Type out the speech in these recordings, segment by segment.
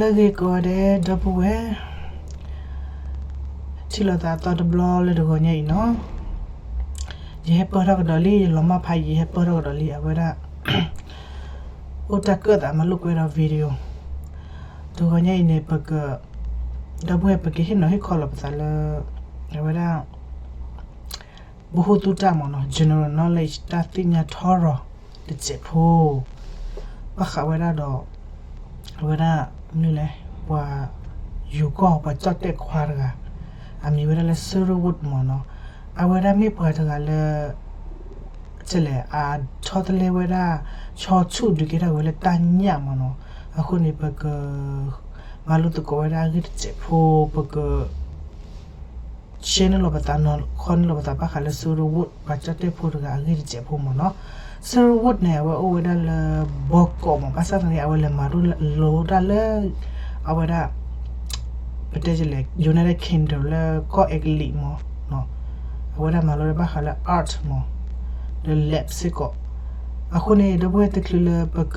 ဂ့ၤကိးဂၤဒဲး ဒီပုၢ်ဝဲၢ်, ထံၣ်လိာ်သးအသီတဘျီလၢတဂီၤညါအံၤနီၤ, ယဟဲပၢၢ်ထီၣ်ကဒီးလံ, ယလီၤမၢ်ဖးယံာ် ယဟဲပၢၢ်ထီၣ်ကဒီးလံ အဝဲဒၣ် အိၣ်တၢ်ကၢၣ်သးမၤလိာ်ကွဲဒီး video တဂီၤညါအံၤန့ၣ် ပက ဒီပုၢ်ဝဲၢ် ပကဟ့ၣ်နီၤဟ့ၣ်ခီလီၤပသးလၢ အဝဲဒၣ် ပဟိၣ်သူၣ်တၢ်မ့ၢ်နီၤ general knowledge တၢ်သ့ၣ်ညါထီရီၤတစဲးဖိ ဘၣ်ဃးဝဲဒၣ်ဒီး အဝဲဒၣ် မနုၤလဲၣ် ပှၤယူၤကီၢ် ပှၤကၠီၣ်တဲၣ်ခွါတဂၤ အမံၤဝဲဒၣ်လၢ Sir Wood မ့ၢ်နီၤ, အဝဲဒၣ်မ့ၢ်ပှၤတဂၤလၢ ကလဲၣ် အဆီတလဲဝဲဒၣ် ဆီဆူၣ်ဒုးကဲထီၣ်ဝဲလၢတၢ်ညၣ်မ့ၢ်နီၤ, အဃိန့ၣ် ပက မၤလိသကိးဝဲဒၣ်အဂ့ၢ်တစဲးဖိ ပက share န့ၢ်လီၤပသးနီၤ ခီန့ၢ်လီၤပသးဘၣ်ဃးလၢ Sir Wood ပှၤကၠီၣ်တဲၣ်ဖိတဂၤအဂ့ၢ်တစဲးဖိမ့ၢ်နီၤ, Sir Wood န့ၣ် အဝဲအိၣ်ဝဲဒၣ်လၢ ဘီကီးမ့ၢ် ဘၣ်ဆၣ်သနာ်က့ အဝဲလဲၤမၤလိတၢ်လၢ အဝဲဒၣ် ပတဲလဲၣ် United Kingdom လၢကီၢ်အဲကလံးမ့ၢ်နီၤ, အဝဲဒၣ်မၤလိတၢ်ဘၣ်ဃးလၢ art မ့ၢ် လၢ lab စ့ၢ်ကီး, အဃိန့ၣ် ဒီပုၢ်ဝဲၢ်တချုးလၢပက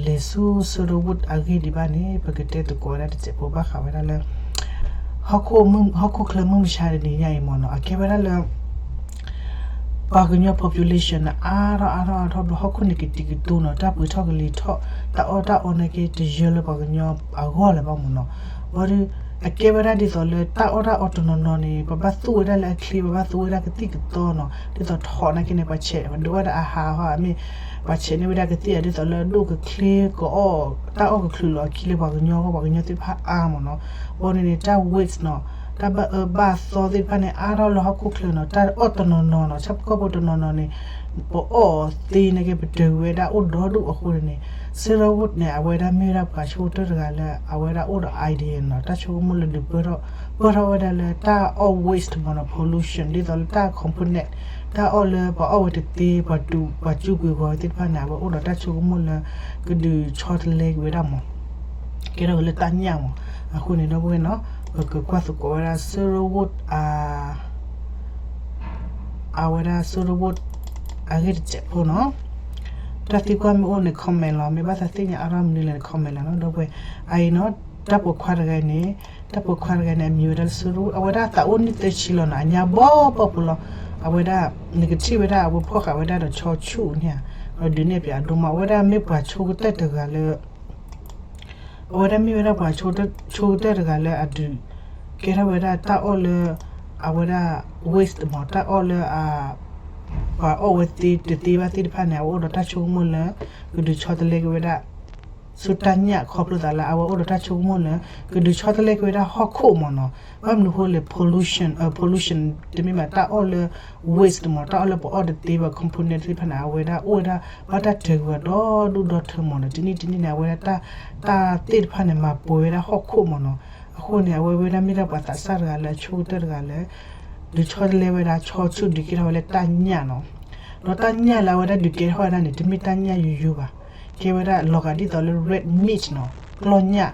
လဲၤဆူ Sir Wood အဂ့ၢ်ဒံးဘၣ်န့ၣ် ပကတဲသကိးဝဲဒၣ်တစဲးဖိဘၣ်ဃးဝဲဒၣ်လၢ ဟီၣ်ခိၣ်ချၢမုၢ်မဆါတနံၤညါအံၤမ့ၢ်နီၤ အကဲဝဲဒၣ်လၢ ပှၤကညီ population န့ၣ် အါထီၣ်အါထီၣ်အါထီၣ်ဘျီ ဟီၣ်ခိၣ်န့ၣ်ကတံၤကတိၤနီၤ တၢ်ပှ့ၤထီၣ်ကလံၤထီၣ် တၢ်အီၣ်တၢ်အီနာ်က့တယၢလၢပှၤကညီအဂီၢ်လၢၤဘၣ်မ့ၢ်နီၤ, ဘၣ်ဒီး အကဲဝဲဒၣ်ဒ်သိးလၢတၢ်အီၣ်တၢ်အီတနီၤနီၤန့ၣ် ပဘၣ်သူဝဲဒၣ်လၢအချ့ ပဘၣ်သူဝဲဒၣ်ကသံၣ်ကသီနီၤ ဒ်သိးထီၣ်နာ်က့န့ၣ် ပှၤဆဲးဒိးဝဲဒၣ်အဟးဟီ မ့ၢ် ပှၤဆဲးန့ၢ်ဝဲဒၣ်ကသံၣ်အဒ်သိးလၢအဒိၣ်ကချ့ကအီၣ် တၢ်အီၣ်ကချုးလီၤအခံလၢပှၤကညီအဂီၢ် ပှၤကညီသ့ၣ်တဖၣ်အါမ့ၢ်နီၤ, ဘၣ်ဒီးန့ၣ် တၢ် waste နီၤ တၢ်ဘၣ်အၢဘၣ်သီသ့ၣ်တဖၣ်န့ၣ် အါထီၣ်လၢဟီၣ်ခိၣ်ချၢနီၤ တၢ်အီၣ်တနီၤနီၤနီၤ ဆၣ်ဖိကီၢ်ဖိတနီၤနီၤန့ၣ် ပအီၣ်သ့နာ်က့ ပတၢၤဝဲဒၣ်အိၣ်ဒီဒူၣ်အဃိန့ၣ် Sir Wood န့ၣ် အဝဲဒၣ်မ့ၢ်ဝဲဒၣ်ပှၤဆိကတၢၢ်တဂၤလၢ အဝဲဒၣ်အိၣ်ဒီး idea နီၤ တၢ်ဆိကမိၣ်လၢဒုးပၢၢ်ထီၣ် ပၢၢ်ထီၣ်ဝဲဒၣ်လၢတၢ်အီၣ် waste မ့ၢ်နီၤ pollution ဒ်သိးလၢတၢ် component တၢ်အီၣ်လၢပှၤအီၣ်ဝဲတသ့ ပှၤတူး ပှၤစူးကွံာ်ဂီၤသ့ၣ်တဖၣ်န့ၣ် အဝဲအိၣ်ဒီးတၢ်ဆိကမိၣ်လၢ ကဒုးဆီတလဲက့ၤဝဲဒၣ်မ့ၢ် ကဲထီၣ်ဝဲလၢတၢ်ညၣ်မ့ၢ်, အဃိန့ၣ် ဒီပုၢ်ဝဲၢ်နီၤ ပကကွၢ်သကိးဝဲဒၣ် Sir Wood အ အဝဲဒၣ် Sir Wood အဂ့ၢ်တစဲးဖိနီၤ, တၢ်သံကွၢ်မ့ၢ်အိၣ်န့ၣ် comment လီၤ, မ့ၢ်ဘၣ်သးသ့ၣ်ညါအါထီၣ်မနုၤလဲၣ်န့ၣ် comment လီၤနီၤ ဒီပုၢ်ဝဲၢ်, အအံၤနီၤ တၢ်ပိာ်ခွါတဂၤန့ၣ် တၢ်ပိာ်ခွါတဂၤန့ၣ် အမံၤဝဲဒၣ်လၢ Sir Wood အဝဲဒၣ်သးအိၣ်နံၣ်သၢဆံလီၤနီၤ အညါဘီဘီဖိလီၤ, အဝဲဒၣ် နကထံၣ်ဝဲဒၣ်အဝဲဖီၣ်ဃာ်ဝဲဒၣ်ဒီးဆီဆူၣ်န့ၣ်ဧါ, ဒီးဒုးနဲၣ်ပၠးအဒိမး အဝဲဒၣ်မ့ၢ်ပှၤဆိကတၢၢ်တဂၤလၢ အဝဲဒၣ်မ့ၢ်ဝဲဒၣ်ပှၤဆိကတၢၢ်တဂၤလၢအဒုး ကဲထီၣ်ဝဲဒၣ်တၢ်အီၣ်လၢ အဝဲဒၣ် waste မ့ၢ် တၢ်အီၣ်လၢ ပှၤအီၣ်ဝဲသ့တသ့ဘၣ်သ့ၣ်တဖၣ်န့ၣ် အဝဲအိၣ်ဒီးတၢ်ဆိကမိၣ်လၢ ကဒုးဆီတလဲက့ၤဝဲဒၣ် ဆူတၢ်ညၣ်ခီဖျိသးလၢ အဝဲအိၣ်ဒီးတၢ်ဆိကမိၣ်လၢ ကဒုးဆီတလဲက့ၤဝဲဒၣ်ဟီၣ်ခိၣ်မ့ၢ်နီၤ, ဘၣ်မနုၤအဃိလဲၣ် pollution, pollution တမ့ၢ်ဘၣ်တၢ်အီၣ်လၢ waste မ့ၢ် တၢ်အီၣ်လၢပအီၣ်တသ့ဘၣ် component သ့ၣ်တဖၣ်န့ၣ် အဝဲဒၣ်အိၣ်ဝဲဒၣ် ဘၣ်တၢ်တၢၤကွံာ်အီၤဒီဒူၣ်ဒီထၢမ့ၢ်နီၤ, တနံၣ်တနံၣ်န့ၣ် အဝဲဒၣ် တၢ်သ့ၣ်တဖၣ်န့ၣ် မၤပှဲၤဝဲဒၣ်ဟီၣ်ခိၣ်မ့ၢ်နီၤ, အဃိန့ၣ် အဝဲဝဲဒၣ်မ့ၢ်ဒၣ်ပှၤသးစၢ်တဂၤလၢအဆိကတၢၢ်တဂၤလၢ ဒုးဆီတလဲဝဲဒၣ် ဆီဆူၣ်ဒုးကဲထီၣ်ဝဲလၢတၢ်ညၣ်နီၤ, ဒီးတၢ်ညၣ်လၢအဝဲဒၣ်ဒုးကဲထီၣ်ဝဲဒၣ်န့ၣ် တမ့ၢ်တၢ်ညၣ်ယိယိဘၣ်, ကဲဝဲဒၣ်လီၤဂာ်ဒ်သိးလၢ red meat နီၤ, ကျီၢ်ညၣ်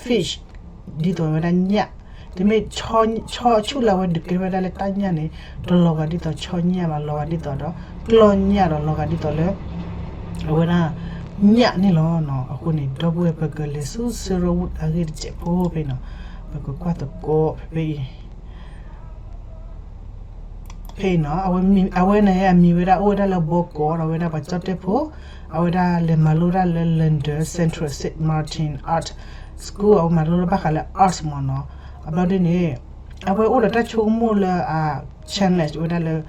fish ဒ်သိးဝဲဒၣ်ညၣ်, တမ့ၢ် ဆီဆူၣ်လၢအဝဲဒုးကဲထီၣ်ဝဲဒၣ်လၢတၢ်ညၣ်န့ၣ် တလီၤဂာ်ဒ်သိးဆီညၣ်ဘၣ်, လီၤဂာ်ဒ်သိးဒီး ကျီၢ်ညၣ်ဒီးလီၤဂာ်ဒ်သိးလၢ အဝဲဒၣ် ညၣ်န့ၣ်လီၤနီၤ, အဃိန့ၣ် ဒီပုၢ်ဝဲၢ် ပကလဲၤဆူ Sir Wood အဂ့ၢ်တစဲးဖိဖဲနီၤ, ပကကွၢ်သကိးဖဲဖဲအံၤ ဖဲအံၤနီၤ, အဝဲန့ၣ်အမံၤဝဲဒၣ်အိၣ်ဝဲဒၣ်လၢ ဘီကီး ဒီးဝဲဒၣ်ပှၤကၠီၣ်တဲၣ်ဖိ, အဝဲဒၣ်လဲၤမၤလိတၢ်လၢ London Central Saint Martin Art School အဝဲမၤလိတၢ်ဘၣ်ဃးလၢ art မ့ၢ်နီၤ, အဘျီဒ်န့ၣ် အဝဲအိၣ်ဒီးတၢ်ဆိကမိၣ်လၢအ challenge ဝဲဒၣ်လၢ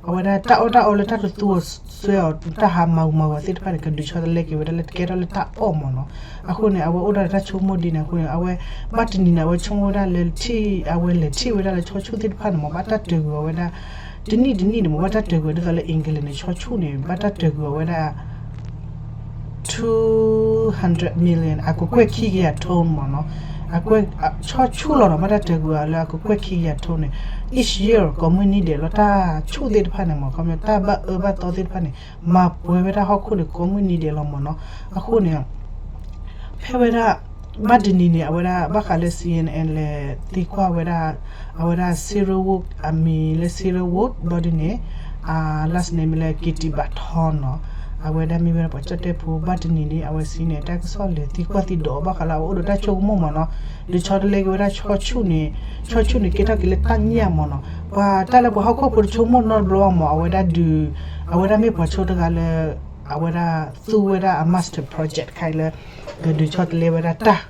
အဝဲဒၣ်တၢ်အီၣ်တၢ်အီလၢတၢ်တသူအီၤစွဲအီၤ တၢ်ဟးမၤဂူာ်မၤဂီၤသ့ၣ်တဖၣ်န့ၣ် ကဒုးဆီတလဲက့ၤဝဲဒၣ်လၢကဲထီၣ်လၢတၢ်အီၣ်မ့ၢ်နီၤ, အဃိန့ၣ် အဝဲအိၣ်ဒီးတၢ်ဆိကမိၣ်ဒ်န့ၣ်အဃိန့ၣ် အဝဲ ဘၣ်တနံၤန့ၣ် အဝဲဆိကမိၣ်ဝဲဒၣ်လၢထံၣ် အဝဲလဲၤထံၣ်ဝဲဒၣ်လၢဆီဆူၣ်သ့ၣ်တဖၣ်န့ၣ်မ့ၢ် ဘၣ်တၢ်တၢၤကွံာ်အီၤဝဲဒၣ် တနံၣ်တနံၣ်န့ၣ်မ့ၢ် ဘၣ်တၢ်တၢၤကွံာ်အီၤဒ်သိးလၢ England န့ၣ် ဆီဆူၣ်န့ၣ် ဘၣ်တၢ်တၢၤကွံာ်အီၤဝဲဒၣ် two hundred million အကကွဲၢ်ခံကယၤ ton မ့ၢ်နီၤ, အကွဲၢ် ဆီဆူၣ်လီၤနီၤ ဘၣ်တၢ်တၢၤကွံာ်အီၤလၢအကကွဲၢ်ခံကယၤ ton န့ၣ် each year ကိးမုၢ်နံၤဒဲးလီၤ တၢ်ဆူၣ်သ့ၣ်တဖၣ်န့ၣ်မ့ၢ် ခီပညီတၢ်ဘၣ်အၢဘၣ်သီသ့ၣ်တဖၣ်န့ၣ် မၤပှဲၤဝဲဒၣ်ဟီၣ်ခိၣ်န့ၣ် ကိးမုၢ်နံၤဒဲးလီၤမ့ၢ်နီၤ, အဃိန့ၣ် ဖဲဝဲဒၣ် ဘၣ်တနံၤန့ၣ် အဝဲဒၣ် ဘၣ်ဃးလၢ C N N လဲၤသံကွၢ်ဝဲဒၣ် အဝဲဒၣ် Cyril Wood အမံၤလၢ Cyril Wood ဘျီဒ်န့ၣ် အ last name မ့ၢ်လၢ Kirti Bachthon နီၤ, အဝဲဒၣ်မ့ၢ်ဝဲဒၣ်ပှၤကၠီၣ်တဲၣ်ဖိ ဘၣ်တနံၤန့ၣ် အဝဲစံးန့ၣ် တၢ်ကစီၣ်လဲၤသံကွၢ်သံဒိးဘၣ်ဃးလၢအဝဲအိၣ်ဒီးတၢ်ဆိကမိၣ်မ့ၢ်နီၤ, ဒုးဆီတလဲက့ၤဝဲဒၣ်ဆီဆူၣ်န့ၣ်, ဆီဆူၣ်န့ၣ်ကဲထီၣ်က့ၤလၢတၢ်ညၣ်မ့ၢ်နီၤ, ပှၤတၢ်လၢပှၤဟီၣ်ခိၣ်ဖိတဆိကမိၣ်နီတဘျီဘၣ်မ့ၢ် အဝဲဒၣ်ဒုး, အဝဲဒၣ်မ့ၢ်ပှၤဆိတဂၤလၢ အဝဲဒၣ်သူဝဲဒၣ်အ master project တခါအံၤလၢ ကဒုးဆီတလဲဝဲဒၣ်တၢ်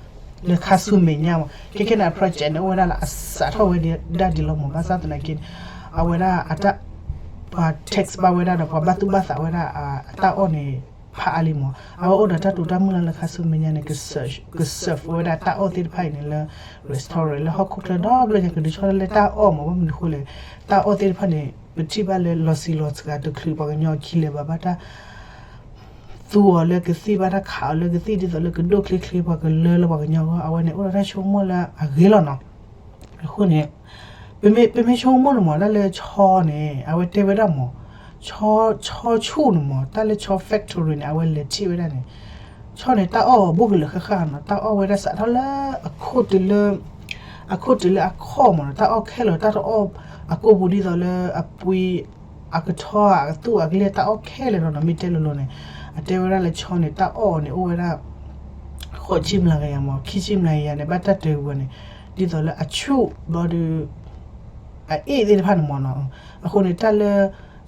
လၢခါဆူမဲာ်ညါမ့ၢ် ခဲခဲန့ၣ် အ project န့ၣ် အိၣ်ဝဲဒၣ်လၢအစးထီၣ်ဝဲဒၣ်ဒ်လီၤမ့ၢ် ဘၣ်ဆၣ်သနာ်က့န့ၣ် အဝဲဒၣ်အတၢ် ပှၤ text ဘၣ်ဝဲဒၣ်ဒီး ပှၤဘၣ်သူၣ်ဘၣ်သးဝဲဒၣ် အတၢ်အီၣ်န့ၣ် ဖးအါလံမ့ၢ် အဝဲအိၣ်ဒီးတၢ်တိာ်တၢ်မုၢ်လၢ်လၢခါဆူမဲာ်ညါန့ၣ် က serve ဝဲဒၣ်တၢ်အီၣ်သ့ၣ်တဖၣ်အံၤန့ၣ်လၢ restaurant လၢဟီၣ်ခိၣ်ချၢဒီဘ့ၣ်ညါ ကဒုးဆီတလဲတၢ်အီၣ်မ့ၢ် ဘၣ်မနုၤအဃိလဲၣ်, တၢ်အီၣ်သ့ၣ်တဖၣ်န့ၣ် ပထံၣ်ဘၣ်လၢလီၤစံာ်လီၤစှၤတချုးပှၤကညီခံလဲၤဘၣ် ဘၣ်တၢ် သူအီၤလၢကသံၣ် ဘၣ်တၢ်ခးအီၤလၢကသံၣ် ဒ်သိးလၢကဒိၣ်ချ့ချ့ ပှၤကလၢလၢပှၤကညီဂီၢ် အဝဲန့ၣ် အိၣ်ဒီးတၢ်ဆိကမိၣ်လၢအဂ့ၤလီၤနီၤ. အဃိန့ၣ် ပမ့ၢ်ဆိကမိၣ်န့ၣ်မ့ၢ် တၢ်လၢဆီန့ၣ် အဝဲတဲဝဲဒၣ်မ့ၢ် ဆီဆူၣ်န့ၣ်မ့ၢ် တၢ်လၢဆီ factory န့ၣ် အဝဲလဲၤထံၣ်ဝဲဒၣ်န့ၣ် ဆီန့ၣ် တၢ်အီၣ်ဘူးကလၢာ်ဃၣ်ဃၣ်နီၤ, တၢ်အီၣ်ဝဲဒၣ်စးထီၣ်လၢ အခိၣ်တုၤလၢ အခိၣ်တုၤလၢအခီၣ်မ့ၢ်နီၤ, တၢ်အီၣ်ခဲလၢာ် တၢ်တအီၣ်အကိာ်ပူၤ ဒ်သိးလၢအပှ့ၤ အကထီ အသူၣ်အကလဲၢ် တၢ်အီၣ်ခဲလၢာ်နီၤနီၤ မ့ၢ်တဲလိၤလိၤန့ၣ် အတဲဝဲဒၣ်လၢဆီန့ၣ် တၢ်အီၣ်အီၤန့ၣ် အိၣ်ဝဲဒၣ် ဃိးဆံမျးကယၤမ့ၢ် ခံဆံမျးကယၤန့ၣ် ဘၣ်တၢ်တဂၤန့ၣ် ဒ်သိးလၢအဆူၣ် ဘျီဒီး အအ့ၣ်သ့ၣ်တဖၣ်န့ၣ်မ့ၢ်နီၤ, အဃိန့ၣ် တၢ်လ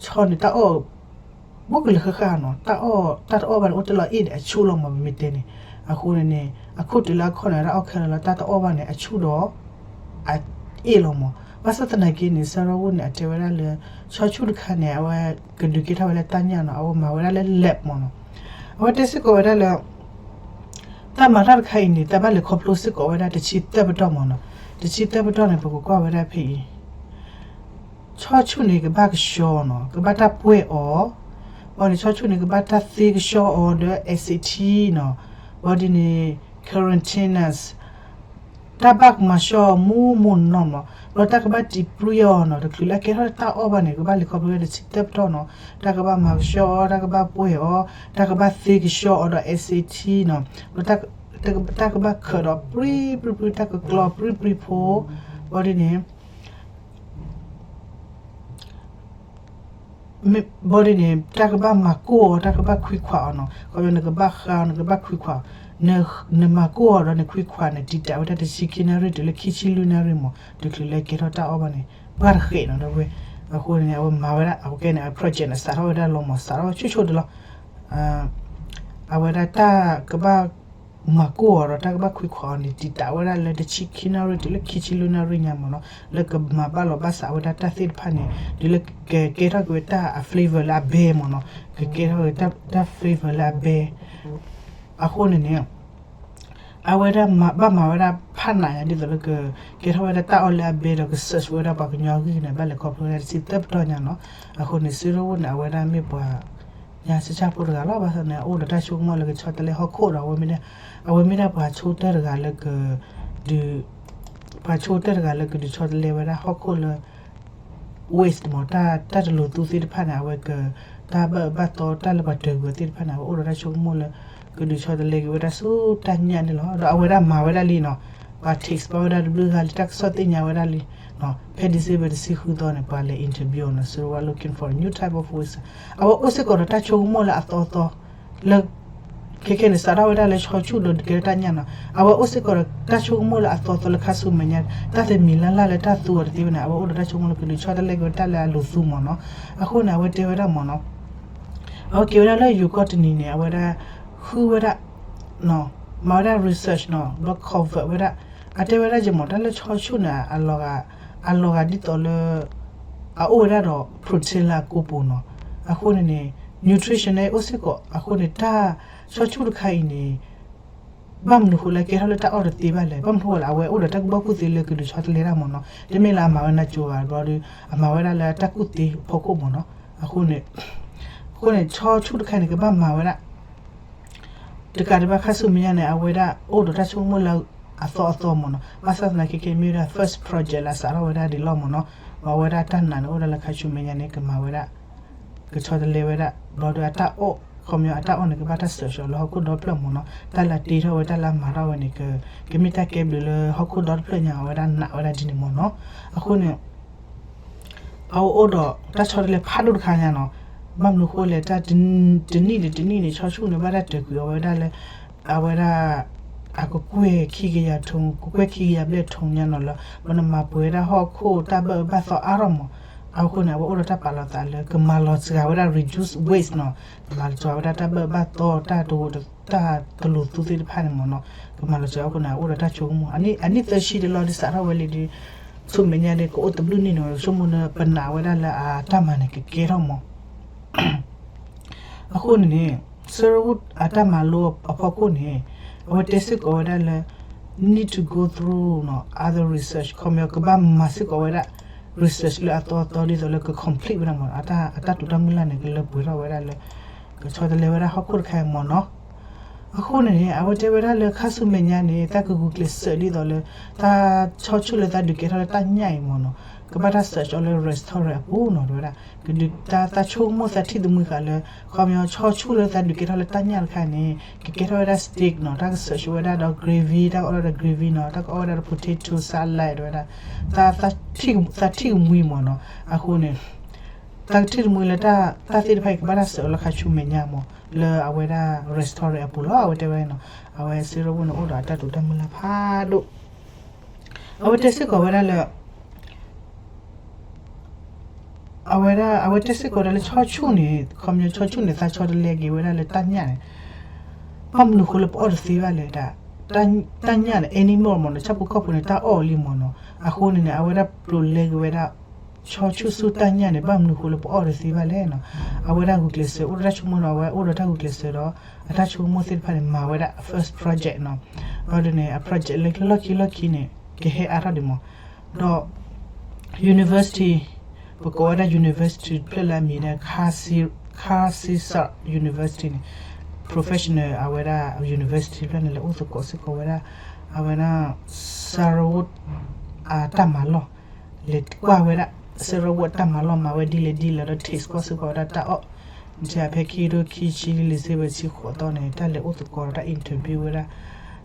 ၢဆီန့ၣ် တၢ်အီၣ် ဘူးကလၢာ်ဃၣ်ဃၣ်နီၤ, တၢ်အီၣ် တၢ်တအီၣ်ဘၣ်န့ၣ် အိၣ်တ့ၢ်လီၤအ့ၣ်ဒီးအဆူၣ်လီၤမ့ၢ် ပမ့ၢ်တဲန့ၣ်, အဃိန့ၣ်န့ၣ် အခိၣ်တုၤလၢအခီၣ်န့ၣ် တၢ်အီၣ်ခဲလၢာ်လီၤ, တၢ်တအီၣ်ဘၣ်န့ၣ် အဆူၣ်ဒီး အအ့ၣ်လီၤမ့ၢ်, ဘၣ်ဆၣ်သနာ်က့န့ၣ် စရီဝိၣ်န့ၣ် အတဲဝဲဒၣ်လၢ ဆီဆူၣ်တခါန့ၣ် အဝဲကဒုးကဲထီၣ်ဝဲလၢတၢ်ညၣ်နီၤ, အဝဲမၤဝဲဒၣ်လၢ lab မ့ၢ်နီၤ, အဝဲတဲစ့ၢ်ကီးဝဲဒၣ်လၢ တၢ်မၤတၢ်တခါအံၤန့ၣ် တၢ်ဘၣ်လဲၤခီဖျိစ့ၢ်ကီးဝဲဒၣ်တဆံသၢပတီၢ်မ့ၢ်နီၤ, တဆံသၢပတီၢ်န့ၣ် ပကကွၢ်ဝဲဒၣ်ဖဲအံၤ ဆီဆူၣ်န့ၣ် ကဘၣ်ကဆှီနီၤ, ကဘၣ်တၢ်ပှဲၢ်အီၤ, ဘၣ်န့ၣ် ဆီဆူၣ်န့ၣ် ကဘၣ်တၢ်သ့ကဆှီအီၤဒီး acetate နီၤ, ဘၣ်ဒ်န့ၣ် carotenoids တၢ်ဘၣ်ကမၤဆှီအီၤမူမူနီၢ်နီၢ်, ဒီးတၢ်ကဘၣ်တံၤပြံအီၤနီၤ, တချုးလၢအကဲထီၣ်တၢ်အီၣ်ဘၣ်န့ၣ် ကဘၣ်လဲၤခီဖျိဝဲဒၣ်တဆံသၢပတီၢ်နီၤ, တၢ်ကဘၣ်မၤကဆှီအီၤ, တၢ်ကဘၣ်ပှဲၢ်အီၤ, တၢ်ကဘၣ်သ့ကဆှီအီၤဒီး acetate နီၤ, ဒီးတၢ်ကဘၣ်ခၢးဒီးပြံပြံပြံ, တၢ်ကကျီပြံပြံဖိ, ဘၣ်ဒ်န့ၣ် ဘၣ်ဒ်န့ၣ် တၢ်ကဘၣ်မၤကိၢ်အီၤ, တၢ်ကဘၣ်ခွံခွးအီၤနီၤ, ခီဖျိနကဘၣ်ဃါအီၤ နကဘၣ်ခွံခွး, နမၤကိၢ်အီၤဒီးနခွံခွးန့ၣ် တံာ်တာ်ဝဲဒၣ်တဆံခံနၣ်ရံၣ်တုၤလၢခံဆံလွံၢ်နၣ်ရံၣ်မ့ၢ် တချုးလၢကဲထီၣ်တၢ်အီၣ်ဘၣ်န့ၣ် ပှၢ်တဃဲးနီၤ ဒီပုၢ်ဝဲၢ်, အဃိန့ၣ် အဝဲမၤဝဲဒၣ် အဝဲကဲန့ၣ် အ project န့ၣ် စးထီၣ်ဝဲဒၣ်လီၤမ့ၢ် စးထီၣ်ဝဲဆူၣ်ဆိတလီၤ အဝဲဒၣ်တၢ်ကဘၣ်မၤကိၢ်အီၤဒီး တၢ်ကဘၣ်ခွံခွးအီၤန့ၣ် တံာ်တာ်ဝဲဒၣ်လၢတဆံခံနၣ်ရံၣ်တုၤလၢခံဆံလွံၢ်နၣ်ရံၣ်ညါမ့ၢ်နီၤ, လၢကမၤဘၣ်လီၤဘၣ်စးဝဲဒၣ်တၢ်သ့ၣ်တဖၣ်န့ၣ် တုၤလၢကကဲထီၣ်က့ၤဝဲတၢ်အ flavor လၢအဘဲမ့ၢ်နီၤ, ကကဲထီၣ်က့ၤတၢ် flavor လၢအဘဲ, အဃိန့ၣ်န့ၣ် အဝဲဒၣ်ဘၣ်မၤဝဲဒၣ်ဖးနးညါ ဒ်သိးလၢကကဲထီၣ်ဝဲဒၣ်တၢ်အီၣ်လၢအဘဲဒီး က search ဝဲဒၣ်ပှၤကညီဂ့ၢ်န့ၣ် ဘၣ်လဲၤခီဖျိဝဲဒၣ်တဆံသၢပတီၢ်ညါနီၤ, အဃိန့ၣ် စံးထီၣ်ဝဲန့ၣ် အဝဲဒၣ်မ့ၢ်ပှၤ ညါဆံၣ်ဆၣ်ဖိတဂၤလီၤ, ဘၣ်ဆၣ်န့ၣ် အအိၣ်ဒီးတၢ်ဆိကမိၣ်လၢကဆီတလဲဟီၣ်ခိၣ်ဒီး အဝဲမ့ၢ်ဒၣ် အဝဲမ့ၢ်ဒၣ်ပှၤဆိကတၢၢ်တဂၤလၢကဒုး ပှၤဆိကတၢၢ်တဂၤလၢကဒုးဆီတလဲဝဲဒၣ်ဟီၣ်ခိၣ်လၢ waste မ့ၢ် တၢ်တလိၤသူသ့ၣ်တဖၣ်န့ၣ် အဝဲက တၢ်ဘၣ်အၢဘၣ်သီ တၢ်လၢပှၤတဂၤသ့ၣ်တဖၣ်န့ၣ် အဝဲအိၣ်ဒီးတၢ်ဆိကမိၣ်လၢ ကဒုးဆီတလဲက့ၤဝဲဒၣ်ဆူတၢ်ညၣ်န့ၣ်လီၤ. ဒီးအဝဲဒၣ်မၤဝဲဒၣ်လံနီၤ, ပှၤ text ဘၣ်ဝဲဒၣ်တဘျုးဂၤလံ တၢ်ကစီၣ်သ့ၣ်ညါဝဲဒၣ်လံ, ဖဲ December တဆံဃုသီန့ၣ် ပှၤလဲၤ interview နီၤ, so we're looking for a new type of waste. အဝဲအိၣ်စ့ၢ်ကီးဒီးတၢ်ဆိကမိၣ်လၢအသီသီ လၢ ခဲခဲန့ၣ် စးထီၣ်ဝဲဒၣ်လၢဆီဆူၣ်ဒီးကဲထီၣ်တၢ်ညၣ်နီၤ, အဝဲအိၣ်စ့ၢ်ကီးဒီးတၢ်ဆိကမိၣ်လၢအသီသီလၢခါဆူမဲာ်ညါ, တၢ်တမံၤလၢ်လၢ်လၢတၢ်သူအီၤတသ့ဝဲန့ၣ် အဝဲအိၣ်ဒီးတၢ်ဆိကမိၣ်လၢကဒုးဆီတလဲက့ၤဝဲတၢ်လၢအလိၤသူမ့ၢ်နီၤ. အဃိန့ၣ် အဝဲတဲဝဲဒၣ်မ့ၢ်နီၤ, အဝဲက့ၤဝဲဒၣ်လၢယိၤကီၢ်တနံၤန့ၣ် အဝဲဒၣ် ဃုဝဲဒၣ် မၤဝဲဒၣ် research နီၤ, ဒီး convert ဝဲဒၣ်, အတဲဝဲဒၣ်က့ၤမ့ၢ် တၢ်လၢဆီဆူၣ်န့ၣ် အလီၤဂာ်ဒ်သိးလၢ အအိၣ်ဝဲဒၣ်ဒီး protein လၢအကိာ်ပူၤနီၤ, အဃိန့ၣ်န့ၣ် nutrition န့ၣ်အိၣ်စ့ၢ်ကီး, အဃိန့ၣ် တၢ်ဆီဆူၣ်တခါအံၤန့ၣ် ဘၣ်မနုၤဃိလၢကဲထီၣ်လၢတၢ်အီၣ်တသ့ဘၣ်လဲၣ်, ဘၣ်မနုၤဃိလၢအဝဲအိၣ်ဒီးတၢ်ကူၣ်ဘၣ်ကူၣ်သ့လၢကဒုးဆီတလဲတၢ်မ့ၢ်နီၤ, တမ့ၢ်လၢအမၤဝဲနၤကၠိၤဘၣ်ဘျီဒီး အမၤဝဲဒၣ်လၢတၢ်ကူၣ်သ့ဖီခိၣ်မ့ၢ်နီၤ, အဃိန့ၣ် အဃိန့ၣ် ဆီဆူၣ်တခါန့ၣ် ကဘၣ်မၤဝဲဒၣ် တကးဒံးဘၣ်ခါဆူမဲာ်ညါန့ၣ် အဝဲဒၣ်အိၣ်ဒီးတၢ်ဆိကမိၣ်လၢအသီအသီမ့ၢ်နီၤ, ဘၣ်ဆၣ်သနာ်က့ ကမ့ၢ်ဝဲဒၣ် first project လၢအစးထီၣ်ဝဲဒၣ်ဒ်လီၤမ့ၢ်နီၤ, အဝဲဒၣ်တၢ်နာ်န့ၣ် အိၣ်ဒၣ်လၢခါဆူမဲာ်ညါန့ၣ် ကမၤဝဲဒၣ် ကဆီတလဲဝဲဒၣ် ဘျီဒီးအတၢ်အီၣ် ခီပညီအတၢ်အီၣ်န့ၣ် ကဘၣ်တၢ်စၢၤဆှီလၢဟီၣ်ခိၣ်ဒီဖျၢၣ်မ့ၢ်နီၤ, တၢ်လၢတ့ထီၣ်ဝဲ တၢ်လၢမၤထီၣ်ဝဲန့ၣ် ကမ့ၢ်တၢ်ကဲဘျုးလၢဟီၣ်ခိၣ်ဒီတဖျၢၣ်ညါ အဝဲဒၣ်နာ်ဝဲဒၣ်ဒ်န့ၣ်မ့ၢ်နီၤ, အဃိန့ၣ် အအိၣ်ဒီးတၢ်ဆီတလဲဖးဒိၣ်တခါညါနီၤ, ဘၣ်မနုၤဃိလဲၣ် တၢ်တနံၣ်ဒီးတနံၣ်န့ၣ် ဆီဆူၣ်န့ၣ် ဘၣ်တၢ်တၢၢ်ကွံာ်အီၤဝဲဒၣ်လၢ အဝဲဒၣ် အကကွဲၢ်ခံကယၤထိၣ် ကကွဲၢ်ခံကယၤဘျဲၣ်ထိၣ်ညါနီၤလၢ ပနမၤပှဲၤဝဲဒၣ်ဟီၣ်ခိၣ်တၢ်ဘၣ်အၢဘၣ်သီအါထီၣ်မး. အဃိန့ၣ် အဝဲအိၣ်ဒီးတၢ်ပာ်လီၤသးလၢ ကမၤလီၤစှၤဝဲဒၣ် reduce waste နီၤ, ကမၤလီၤစှၤဝဲဒၣ်တၢ်ဘၣ်အၢဘၣ်သီ တၢ်တဝ တၢ်တလိၤသူသ့ၣ်တဖၣ်န့ၣ်မးနီၤ, ကမၤလီၤစှၤအဃိန့ၣ် အအိၣ်ဒီးတၢ်ဆိကမိၣ် အနံၣ်သၢဆံတလီၤဒ်စးထီၣ်ဝဲလံဒီး ဆူမဲာ်ညါဒီး ကအိၣ်တဘျုးနံၣ်နီၤ ဆိကမိၣ်လၢပနာ်ဝဲဒၣ်လၢအတၢ်မၤန့ၣ်ကကဲထီၣ်မး အဃိန့ၣ်န့ၣ် စ့ရဝိၣ်အတၢ်မၤလိအဖီခိၣ်န့ၣ် အဝဲတဲစ့ၢ်ကီးဝဲဒၣ်လၢ need to go through နီၤ other research ခီပညီကဘၣ်မၤစ့ၢ်ကီးဝဲဒၣ် research လၢအသီအသီဒ်သိးလၢက complete ဝဲဒၣ်မး အတၢ်တိာ်တၢ်မုၢ်လၢ်န့ၣ် ကလၢပှဲၤထီၣ်ဝဲဒၣ်လၢ ကဆီတလဲဝဲဒၣ်ဟီၣ်ခိၣ်တခါအံၤမးနီၤ. အဃိန့ၣ်န့ၣ် အဝဲတဲဝဲဒၣ်လၢခါဆူမဲာ်ညါန့ၣ် တၢ်ကဂုာ်ကျဲးစၢးဒ်သိးလၢ တၢ်ဆီဆူၣ်လၢသးဒုးကဲထီၣ်လၢတၢ်ညၣ်အံၤမးနီၤ ကဘၣ်တၢ် search အီၤလၢ restaurant အပူၤနီၤ တဲဝဲဒၣ် ကဒုးတၢ်သးဆိကမိၣ်သးထံၣ်တမှံဃာ်လၢ ခီပညီဆီဆူၣ်လၢသးဒုးကဲထီၣ်လၢတၢ်ညၣ်တခါန့ၣ် ကကဲထီၣ်ဝဲဒၣ် steak နီၤ တၢ်က search ဝဲဒၣ်ဒီး gravy တၢ်ကအီၣ်ဒၣ်ဒီး gravy နီၤ တၢ်ကအီၣ်ဝဲဒၣ်ဒီး potato salad တဲဝဲဒၣ် တၢ် သးထံၣ်ကမှံမးနီၤ အဃိန့ၣ် တၢ်ကထံၣ်တမှံလၢတၢ်သ့ၣ်တဖၣ်အံၤကဘၣ်တၢ် search အီၤလၢခါဆူမဲာ်ညါမး လၢအဝဲဒၣ် restaurant အပူၤလီၤ အဝဲတဲဝဲနီၤ အဝဲစ့ရဝိၣ်န့ၣ်အိၣ်ဒီးအတၢ်တိာ်တၢ်မုၢ်လၢ်ဖးဒိၣ် အဝဲတဲစ့ၢ်ကီးဝဲဒၣ်လၢ အဝဲဒၣ် အဝဲတဲစ့ၢ်ကီးဝဲဒၣ်လၢဆီဆူၣ်န့ၣ် ခီပညီဆီဆူၣ်န့ၣ် သးဆီတလဲက့ၤဝဲဒၣ်လၢတၢ်ညၣ်န့ၣ် ဘၣ်မနုၤဃိလၢပအီၣ်တသ့ဘၣ်လဲၣ်ဒၣ် တၢ်ညၣ်န့ၣ် animal မးနီၤ ဆၣ်ဖိကီၢ်ဖိန့ၣ် တၢ်အီၣ်လံမးနီၤ အဃိန့ၣ်န့ၣ် အဝဲဒၣ်ပျိးလဲက့ၤဝဲဒၣ် ဆီဆူၣ်ဆူၣ်တၢ်ညၣ်န့ၣ် ဘၣ်မနုၤဃိလၢပအီၣ်တသ့ဘၣ်လဲၣ်နီၤ အဝဲဒၣ်ဂုာ်ကျဲးစၢး အိၣ်ဒီးတၢ်ဆိကမိၣ်နီၤ အဝဲအိၣ်ဒီးတၢ်ဂုာ်ကျဲးစၢးဒီး အတၢ်ဆိကမိၣ်သ့ၣ်တဖၣ်န့ၣ် မၤဝဲဒၣ် first project နီၤ ဘၣ်ဒီးန့ၣ် အ project လၢလီၢ်ခံလီၢ်ခံန့ၣ် ကဟဲအါထီၣ်ဒံးမး ဒီး university ပကိးဝဲဒၣ် university တဖျၢၣ်လၢအမံၤဒၣ် Kharsidsar University န့ၣ် professional အဝဲဒၣ် university တဖျၢၣ်န့ၣ် လဲၤအိၣ်သကိးစ့ၢ်ကီးဝဲဒၣ် အဝဲဒၣ် စ့ရဝိၣ် အတၢ်မၤလီၢ် လဲၤကွၢ်ဝဲဒၣ် စ့ရဝိၣ်အတၢ်မၤလီၢ်မၤဝဲဒ်လဲၣ်ဒ်လဲၣ်ဒီး taste ကွၢ်စ့ၢ်ကီးဝဲဒၣ်တၢ်အီၣ် မ့ၢ်ဖဲခံကထိခံဆံလွံၢ် လံာ်စ့ဝဲဆံဃိးသီန့ၣ် တၢ်လဲၤအိၣ်သကိးဒီးတၢ် interview ဝဲဒၣ်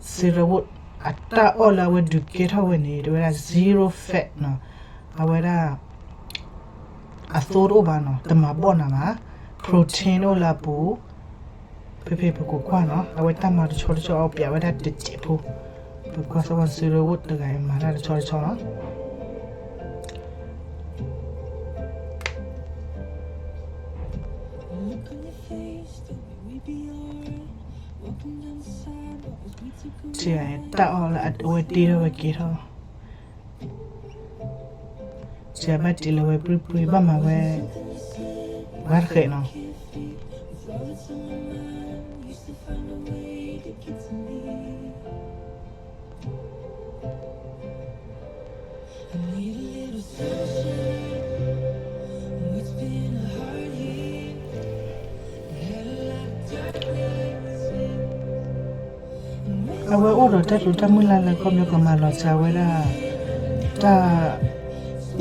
စ့ရဝိၣ် အတၢ်အီၣ်လၢအဝဲဒုးကဲထီၣ်ဝဲန့ၣ် တဲဝဲဒၣ် zero fat နီၤ အဝဲဒၣ် အသိတအိၣ်ဘၣ်နီၤ တမၤဘီၣ်နၤဘၣ် protein အိၣ်လၢအပူၤ ဖဲဖဲပကကွၢ်နီၤ အဝဲတၢ်မၤတဆီတဆီအီၤ ပျးဝဲဒၣ်တစဲးဖိ ပကွၢ်စ့ၢ်ကီး စ့ရဝိၣ်တဂၤအံၤမၤတၢ်တဆီတဆီနီၤ တၢ်အီၣ်လၢအဝဲတ့ထီၣ်ဝဲကဲထီၣ် စံးဘၣ်တ့လၢဝဲပြံပြံ ဘၣ်မၤဝဲ ဝဲတဃဲးနီၤ အဝဲအိၣ်ဒီးတၢ်တိာ်တၢ်မုၢ်လၢ်လၢ ခီပညီကမၤလီၤစှၤဝဲဒၣ် တၢ်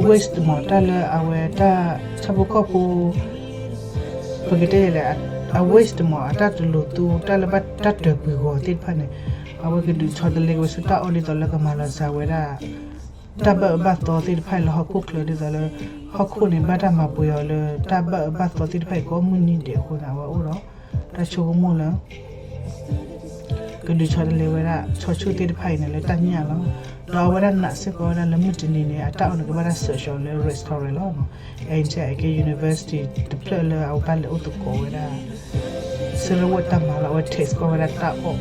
waste မး တၢ်လၢအဝဲတၢ်ဆၣ်ဖိကီၢ်ဖိ ပကတဲလဲၣ် အ waste မး အတၢ်တလိၤသူ တၢ်လၢဘၣ်တၢ်တၢၢ်ကွံာ်ဂီၤသ့ၣ်တဖၣ်န့ၣ် အဝဲကဒုးဆီတလဲက့ၤဝဲဆူတၢ်အီၣ်ဒ်သိးလၢကမၤလီၤစှၤဝဲဒၣ် တၢ်ဘၣ်အၢဘၣ်သီသ့ၣ်တဖၣ်အံၤလၢဟီၣ်ခိၣ်ချၢဒ်သိးလၢ ဟီၣ်ခိၣ်န့ၣ် ဘၣ်တၢ်မၤပှဲၤအီၤလၢ တၢ်ဘၣ်အၢဘၣ်သီသ့ၣ်တဖၣ်အံၤကိးမုၢ်နံၤဒဲးအဃိန့ၣ် အဝဲအိၣ်ဒီး တၢ်ဆိကမိၣ်လၢ ကဒုးဆီတလဲဝဲဒၣ် ဆီဆူၣ်သ့ၣ်တဖၣ်အံၤန့ၣ်လၢတၢ်ညၣ်လီၤ. ဒီးအဝဲဒၣ်နာ်စ့ၢ်ကီးဝဲဒၣ်လၢမုၢ်တနံၤန့ၣ် အတၢ်အီၣ်န့ၣ်ကဘၣ်တၢ် search အီၤလၢ restaurant လီၤ. အအံၤန့ၣ်ကဲ university တဖျၢၣ်လၢအဝဲဘၣ်လဲၤအိၣ်သကိးဝဲဒၣ် စ့ရဝိၣ်တၢ်မၤလီၢ် အဝဲ taste ကွၢ်ဝဲဒၣ်တၢ်အီၣ်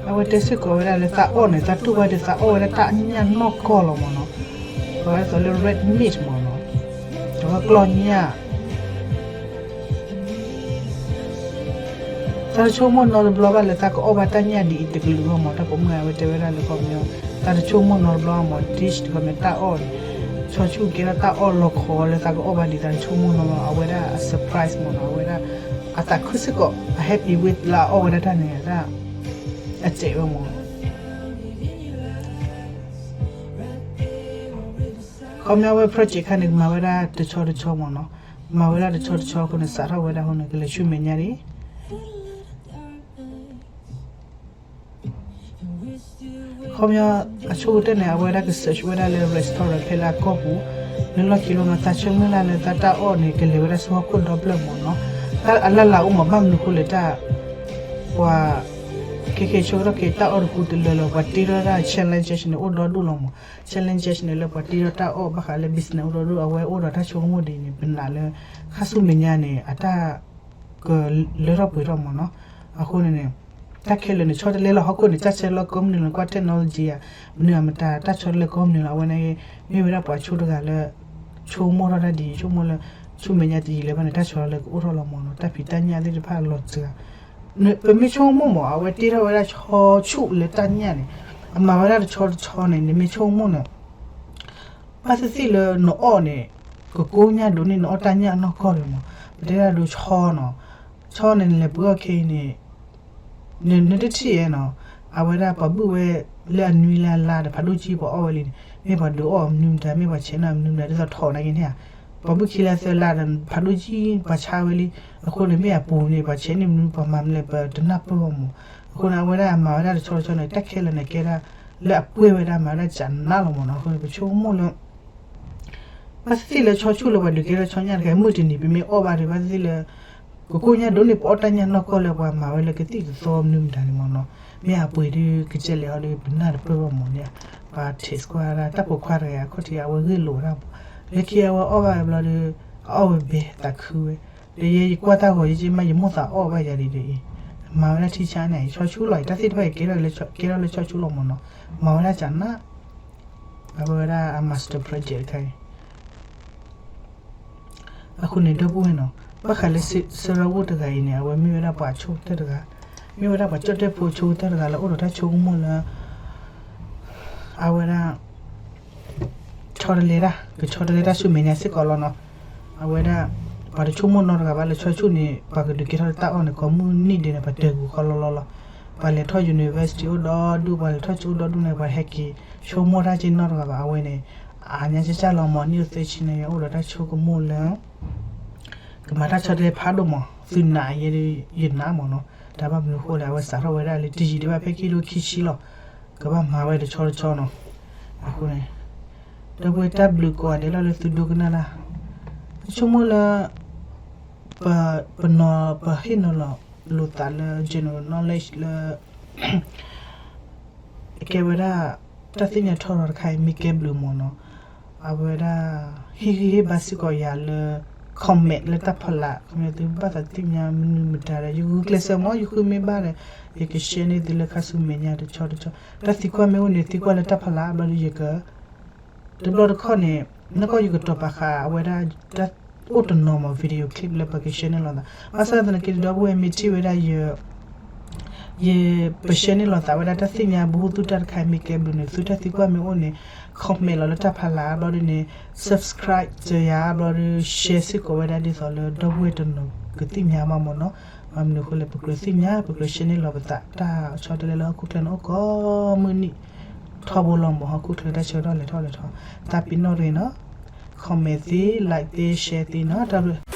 အဝဲတဲစ့ၢ်ကီးဝဲဒၣ်လၢတၢ်အီၣ်န့ၣ် တၢ်တူၢ်ဘၣ်ဒီးတၢ်အီၣ်ဝဲဒၣ်တၢ်ညၣ်နီၢ်ကီၢ်လီၤမးနီၤ. ပှၤဒ်သိးလၢ red meat မးနီၤ, အဝဲကျီၢ်ညၣ် သးတဆိကမိၣ်နီတဘျီဘၣ်လၢသးကအီၣ်ဘၣ်တၢ်ညၣ်ဒ်အံၤတကလုာ်ဘၣ်မး, တၢ်ပိာ်မုၣ်အဝဲတဲဝဲဒၣ်လၢခီပညီ, သးတဆိကမိၣ်နီတဘျီမး, dish တခီပညီတၢ်အီၣ်န့ၣ်, ဆီဆူၣ်ကဲထီၣ်တၢ်အီၣ်လီၤခီလၢသးကအီၣ်ဘၣ်ဒ်သးတဆိကမိၣ်နီတဘျီ, အဝဲဒၣ်အ surprise မးနီၤ, အဝဲဒၣ်အသးခုစ့ၢ်ကီး, အ happy with လၢအအီၣ်ဝဲဒၣ်တၢ်န့ၣ်, အစဲးဝဲမး ခီပညီဝဲ project ခါန့ၣ် ကမၤဝဲဒၣ်တဆီတဆီမးနီၤ, မၤဝဲဒၣ်တဆီတဆီအဃိန့ၣ် စးထီၣ်ဝဲဒၣ်အဃိန့ၣ် ကလဲၤဆူမဲာ်ညါဒံး ခီပညီ အဆိကတၢၢ်န့ၣ် အဝဲဒၣ်က search ဝဲဒၣ်လၢ restaurant ဖဲလၢအကီၢ်ပူၤ, လၢလီၢ်ခံလီၤမး သးဆိကမိၣ်လၢ်လၢတၢ်အီၣ်န့ၣ် ကလဲၤဝဲဒၣ်ဆူဟီၣ်ခိၣ်ဒီဖျၢၣ်မးနီၤ. တၢ်အလၢ်လၢ်အိၣ်မး ဘၣ်မနုၤအဃိလဲၣ် တၢ် ပှၤ ခဲခဲဆိကတီၢ်ခဲ တၢ်အီၣ်တကူတလၢလၢ ပှၤတ့ထီၣ်တၢ် challenges န့ၣ် အိၣ်ဒီဒူၣ်လီၤမး. Challenges န့ၣ် လၢပှၤတ့ထီၣ်တၢ်အီၣ်ဘၣ်ဃးလၢ business အိၣ်ဒီဒူၣ် အဝဲအိၣ်ဒီးတၢ်ဆိကမိၣ်ဒ်အံၤန့ၣ် ပနာ်လၢ ခါဆူမဲာ်ညါန့ၣ် အတၢ် ကလၢထီၣ်ပှဲၤထီၣ်မးနီၤ. အဃိန့ၣ်န့ၣ် တၢ်ခဲလၢာ်န့ၣ် ဆီတလဲလီၤ ဟီၣ်ခိၣ်န့ၣ် တၢ်ဆၢလၢကိးမုၢ်နံၤလီၤ ကွၢ် technology ဧါ, မနုၤအမတၤ တၢ်ဆီတလဲကိးမုၢ်နံၤလီၤ. အဝဲန့ၣ် မ့ၢ်ဝဲဒၣ်ပှၤဆိတဂၤလၢ ဆိကမိၣ်ထီၣ်တၢ်ဒ်အံၤ ဆိကမိၣ်လၢ ဆူမဲာ်ညါတယံာ်လၢၤဘၣ်န့ၣ် တၢ်ဆီတလဲကအိၣ်ထီၣ်လီၤမးနီၤ. တၢ်ဖံးတၢ်ညၣ်သ့ၣ်တဖၣ်လီၤစှၤ ပမ့ၢ်ဆိကမိၣ်မး အဝဲတ့ထီၣ်ဝဲဒၣ်ဆီဆူၣ်လၢတၢ်ညၣ်န့ၣ် အမၤဝဲဒၣ်တဆီတဆီန့ၣ် နမ့ၢ်ဆိကမိၣ်န့ၣ် ဘၣ်သ့ၣ်သ့ၣ်လၢနအီၣ်န့ၣ် ကကိညၢ်ဒိးန့ၢ်နအီၣ်တၢ်ညၣ်အနီၢ်ကီၢ်ဒံးမး. ပတဲဒၣ်ဒိးဆီနီၤ, ဆီန့ၣ်နလဲၤပှ့ၤအီၣ်ခဲအံၤန့ၣ် နတထံၣ်ဧါနီၤ, အဝဲဒၣ်ပှၤဘုၣ်ဝဲလၢအနွံလၢအလါဒီး ဖးဒိၣ်ကံပှၤအီၣ်ဝဲလံန့ၣ် မ့ၢ်ပှၤဒုးအီၣ်မနုၤမတၤ မ့ၢ်ပှၤဆဲးန့ၢ်မနုၤမတၤ ဒ်သိးထီၣ်နာ်က့န့ၣ်ဧါ, ပှၤဘုၣ်ခံလါသၢလါဒီး ဖးဒိၣ်ကံပှၤဆါဝဲလံ. အဃိန့ၣ်မ့ၢ်အပူၤန့ၣ် ပှၤဆဲးန့ၢ်မနုၤ ပှၤမၤမနုၤလဲၣ် ပတနၢ်ပၢၢ်ဘၣ်မး. အဃိန့ၣ် အဝဲဒၣ်အမၤဝဲဒၣ်တဆီတဆီန့ၣ် တၢ်ခဲလၢာ်န့ၣ်ကဲဒၣ် လၢအပှဲၤဝဲဒၣ်မၤဝဲဒၣ်ကနးလီၤမးနီၤ. အဃိန့ၣ် ပဆိကမိၣ်လၢ ဘၣ်သ့ၣ်သ့ၣ်လၢဆီဆူၣ်လၢပှၤဒုးကဲထီၣ်ဆီညၣ်တဂၤ မုၢ်တနံၤ ပမ့ၢ်အီၣ်ဘၣ်ဒီး ဘၣ်သ့ၣ်သ့ၣ်လၢ ကကိညၢ်ဒိးန့ၢ်ပအီၣ်တၢ်ညၣ်နီၢ်ကီၢ်လၢပှၤမၤဝဲလၢကသံၣ်ကသီမနုၤမတၤန့ၣ်မးနီၤ. မ့ၢ်အပှ့ၤဒုးကစဲးလဲၤအီၤဒီး ပနၢ်တပၢၢ်ဘၣ်မးန့ၣ် ပှၤ taste ကွၢ်ဒၣ် တၢ်ပိာ်ခွါတဂၤအံၤ အခီၣ်ထံးအဝဲဂ့ၢ်လိာ်ဝဲဒၣ်မး, လၢခံအဝဲအီၣ်ဘၣ်ဝဲဘျီဒီး အအီၣ်ဝဲဘဲသးခုဝဲ, ဒီးယဲယကွၢ်တၢ်ဂီၤယက့မး ယမိၣ်သးအီၣ်ဘၣ်ယၤဒ်အံၤ, မၤဝဲဒၣ်ထံဆါန့ၣ် ဆီဆူၣ်လီၤအံၤ တၢ်သ့ၣ်တဖၣ်အံၤ ကဲထီၣ်လၢဆီဆူၣ်လီၤမးနီၤ, မၤဝဲဒၣ်ကနး အဝဲဝဲဒၣ်အ master project တခါအံၤ အဃိန့ၣ် ဒီပုၢ်ဝဲၢ်နီၤ ဘၣ်ဃးလၢစရၣ်ဝိၣ်တဂၤအံၤန့ၣ် အဝဲမ့ၢ်ဝဲဒၣ်ပှၤဆိကတၢၢ်တဂၤ, မ့ၢ်ဝဲဒၣ်ပှၤကၠီၣ်တဲၣ်ဖိဆိကတၢၢ်တဂၤလၢအိၣ်ဒီးတၢ်ဆိကမိၣ်လၢ အဝဲဒၣ် ဆီတလဲတၢ် ကဆီတလဲတၢ်ဆူမဲာ်ညါစ့ၢ်ကီးလီၤနီၤ. အဝဲဒၣ် ပှၤတဆိကမိၣ်နီတဂၤဘၣ်လၢဆီဆူၣ်န့ၣ် ပှၤကဒုးကဲထီၣ်တၢ်အီၣ်န့ၣ် ကိးမုၢ်နံၤဒဲးန့ၣ် ပှၤတၢၢ်ကွံာ်ဃီလီၤလီၤလီၤ. ပှၤလဲၤထီၣ် university အိၣ်ဒီဒူၣ် ပှၤလဲၤထီၣ်ကၠိအိၣ်ဒီဒူၣ်န့ၣ် ပှၤဟဲက့ၤဆိကမိၣ်တၢ်က့နီတဂၤဘၣ်. အဝဲန့ၣ် အါညါကၢ်ကၢ်လီၤမး နံၣ်အိၣ်သၢဆံန့ၣ် အိၣ်ဒီးတၢ်ဆိကမိၣ်လၢ ကမၤတၢ်ဆီတလဲဖးဒိၣ်မး သုနာ်ယဲ ယနာ်မးနီၤ. တၢ်ဘၣ်မနုၤအဃိလဲၣ် အဝဲစးထီၣ်ဝဲဒၣ်လၢတယံာ်ဒံးဘၣ် ဖဲခံထိခံဆံလီၤ. ကဘၣ်မၤဝဲတဆီတဆီနီၤ. အဃိန့ၣ် ဒီပုၢ်ဝဲၢ်တၢ်ဘျုးကိးဂၤဒဲးလီၤလၢသုဒိကနၣ်တၢ်, ပဆိကမိၣ်လၢ ပ ပနီၤ ပဟ့ၣ်နီၤလီၤလိာ်သးလၢ general knowledge လၢ ကဲဝဲဒၣ် တၢ်သ့ၣ်ညါထီၣ်ထီတခါအံၤ မ့ၢ်ကဲဘျုးမးနီၤ. အဝဲဒၣ် ဟ့ၣ်ဂံၢ်ဟ့ၣ်ဘါစ့ၢ်ကီးယၤလၢ comment လၢတၢ်ဖီလာ် comment သုဘၣ်သးသ့ၣ်ညါမနုၤမတၤဒီး ယဂုာ်ကျဲးစၢးမး ယဃုမ့ၢ်ဘၣ်ဒီး ယက share န့ၢ်သုလၢခါဆူမဲာ်ညါတဆီတဆီ. တၢ်သံကွၢ်မ့ၢ်အိၣ်န့ၣ် သံကွၢ်လၢတၢ်ဖီလာ်ဘျီဒီး ယက တဘျီတခီၣ်န့ၣ် နကီၢ်ယကတီၤပာ်ဃာ်အဝဲဒၣ် တၢ်အိၣ်တနီၤမး video clip လၢပက share န့ၢ်လိာ်သး. ဘၣ်ဆၣ်သနာ်က့ဒီပုၢ်ဝဲၢ်မ့ၢ်ထံၣ်ဝဲဒၣ် ယ ယပ share န့ၢ်လိာ်သးဝဲဒၣ်တၢ်သ့ၣ်ညါ ဘူးဟူသူၣ်တၢ်တခါအံၤ မ့ၢ်ကဲဘျုးန့ၣ် သုတၢ်သံကွၢ်မ့ၢ်အိၣ်န့ၣ် comment လီၤလၢတၢ်ဖီလာ်ဘျီဒ်န့ၣ် subscribe စၢၤယၤဘျီဒီး share စ့ၢ်ကီးဝဲဒၣ်ဒ်သိးလၢ ဒီပုၢ်ဝဲၢ်တနီၤကသ့ၣ်ညါမးမးနီၤ. ဘၣ်မနုၤအဃိလဲၣ် ပကြၢးသ့ၣ်ညါ ပကြၢး share န့ၢ်လိာ်ပသး တၢ်ဆီတလဲလၢဟီၣ်ခိၣ်ချၢန့ၣ် အိၣ်ကိးမုၢ်နံၤထီဘိလီၤမး ဟီၣ်ခိၣ်ချၢတၢ်ဆၢကတီၢ်လဲၤထီၣ်လဲၤထီ သးပ့ၤနီၣ်တဂ့ၤနီၤ. comment သ့ like သ့ share သ့နီၤ တၢ်ဘျုး